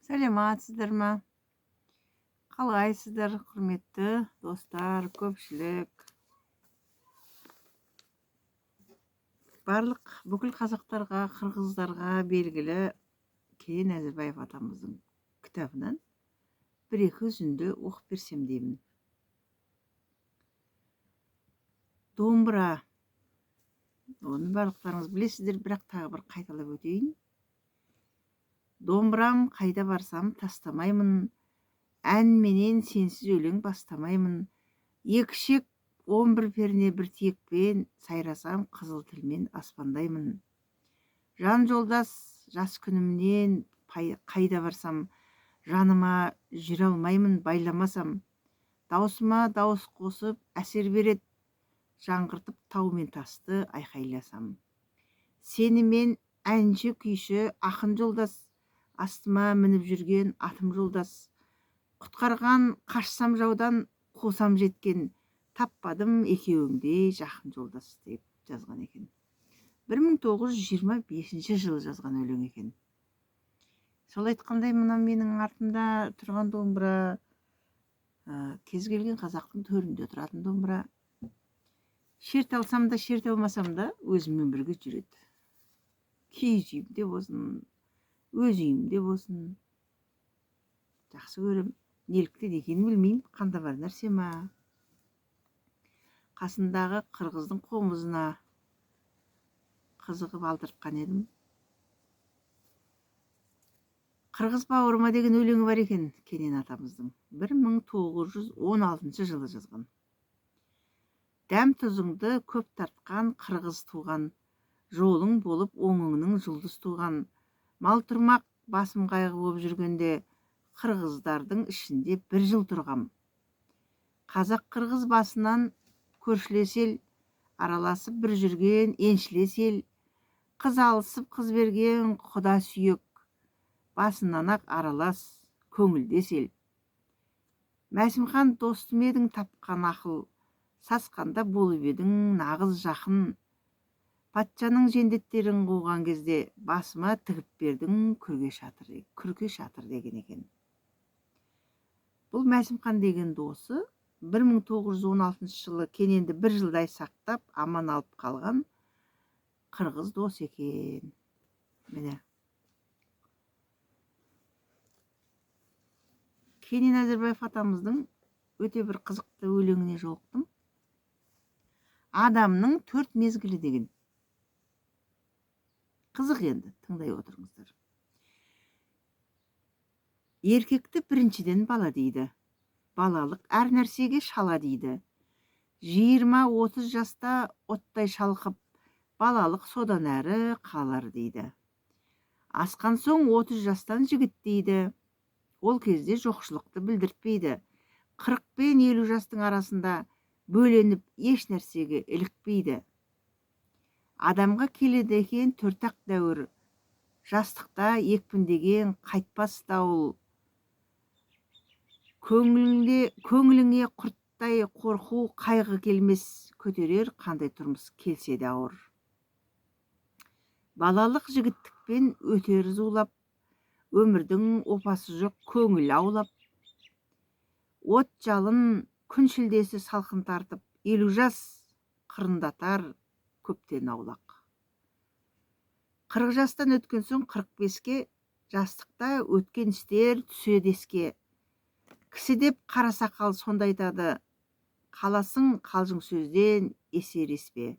Саламатсыздар ма? Қалайсыздар, құрметті достар, көпшілік? Барлық бүкіл қазақтарға, қырғыздарға белгілі Кенен Әзірбаев атамыздың кітабынан бір-екі үзінді оқып берсем деймін. Домбыра. Оны барлықтарыңыз білесіздер, бірақ тағы бір қайталап өтейін. Домбырам қайда барсам тастамаймын, ән менен сенсіз өлең бастамаймын. Екі шек 11 перне бір тиекпен сайрасам қызыл тілмен аспандаймын. Жан жолдас жас күнімнен қайда барсам жаныма жүре алмаймын байламасам. Даусыма дауыс қосып әсер береді, жаңғыртып тау мен тасты айқайласам. Сені мен әнші, күйші, ақын жолдас, астыма мініп жүрген атым жолдас. Құтқарған қашсам жаудан, қусам жеткен, таппадым екеуіңдей жақын жолдас деп жазған екен. 1925 жылы жазған өлең екен. Сол айтқандай, мына менің артымда тұрған домбыра, кез келген қазақтың төрінде тұратын домбыра. Шерте алсам да, шерте алмасам да өзіммен бірге жүреді. Киіз үйімде болсын, өз үйімде болсын. Жақсы көрем. Неліктен екенін білмеймін, қанда бар нәрсе ма? Қасындағы қырғыздың қомызына қызығып алдыртқан едім. Қырғыз бауырыма деген өлеңі бар екен Кенен атамыздың. 1916 жылы жазған. Дәм тұзыңды көп тартқан қырғыз туған, жолың болып оңыңның жұлдыз туған. Мал тұрмақ басым қайғы болып жүргенде қырғыздардың ішінде бір жыл тұрғам. Қазақ қырғыз басынан көршілес ел, араласып бір жүрген еншілес ел, қыз алысып қыз берген құда сүйек, басынан ақ аралас көңілдес ел. Мәсімхан достым едің тапқан ақыл, сасқанда болып едің нағыз жақын. Патшаның жендеттерін қуған кезде басыма тігіп бердің күрке шатыр, күрке шатыр деген екен. Бұл Мәсімхан деген досы 1916 жылы Кененді бір жылдай сақтап, аман алып қалған қырғыз дос екен. Міне. Кенен Әзірбаев атамыздың өте бір қызықты өлеңіне жолықтым. Адамның төрт мезгілі деген. Қызық енді, тыңдай отырыңыздар. Еркекті біріншіден бала дейді. Балалық әр нәрсеге шала дейді. 20-30 жаста оттай шалқып, балалық содан әрі қалар дейді. Асқан соң 30 жастан жігіт дейді. Ол кезде жоқшылықты білдіртпейді. 40 пен 50 жастың арасында бөленіп еш нәрсеге ілікпейді. Адамға келеді екен төрт-ақ дәуір. Жастықта екпіндеген қайтпас дауыл. Көңіліңе құрттай қорқу қайғы келмес, көтерер қандай тұрмыс келсе де ауыр. Балалық жігіттікпен өтер зулап, өмірдің опасы жоқ көңіл аулап. От жалын күн шілдесі салқын тартып, 50 жас қырындатар көптен аулақ. 40 жастан өткен соң 45-ке жастықта өткен істер түседі еске. Кісі деп қара сақал сонда айтады, қаласың қалжың сөзден есереспе.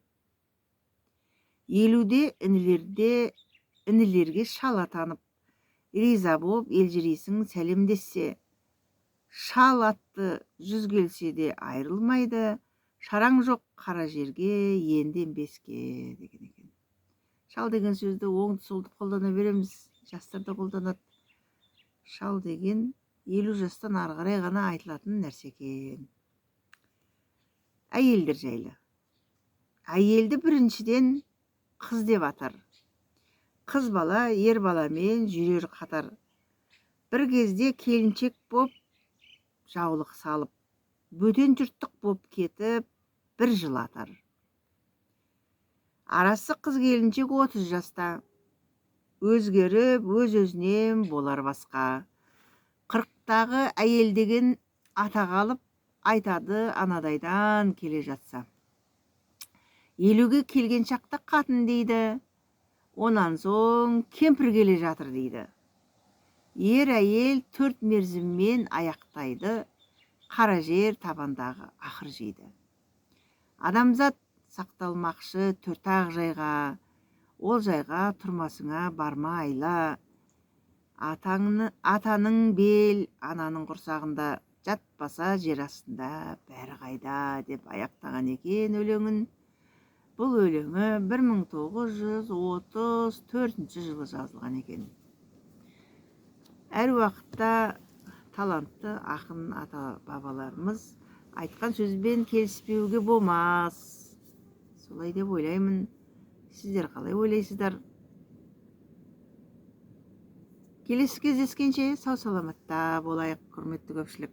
50-де інілерге шал атанып, риза болып елжірейсің сәлемдессе. Шал атты жүз келсе де айырылмайды, шараң жоқ қара жерге енді ембеске деген екен. Шал деген сөзді оңды солды қолдана береміз, жастар да қолданады. Шал деген 50 жастан ары қарай ғана айтылатын нәрсе екен. Әйелдер жайлы. Әйелді біріншіден қыз деп атар. Қыз бала ер баламен жүрер қатар. Бір кезде келіншек боп жаулық салып, бөтен жұрттық боп кетіп, бір жыл атар. Арасы қыз келіншек 30 жаста. Өзгеріп, өз-өзінен болар басқа. Адамзаттағы әйел деген атақ алып, айтады анадайдан келе жатса. 50-ге келген шақта қатын дейді, онан соң кемпір келе жатыр дейді. Ер әйел 4 мерзіммен аяқтайды, қара жер табандағы ақыр жейді. Адамзат сақталмақшы төрт-ақ жайға, ол жайға тұрмасыңа барма айла. Атаның бел, ананың құрсағында жатпаса жер астында бәрі қайда деп аяқтаған екен өлеңін. Бұл өлеңі 1934 жылы жазылған екен. Әр уақытта талантты ақын ата-бабаларымыз айтқан сөзбен келіспеуге болмас. Солай деп ойлаймын. Сіздер қалай ойлайсыздар? Келесі кездескенше сау-саламатта болайық, құрметті көпшілік.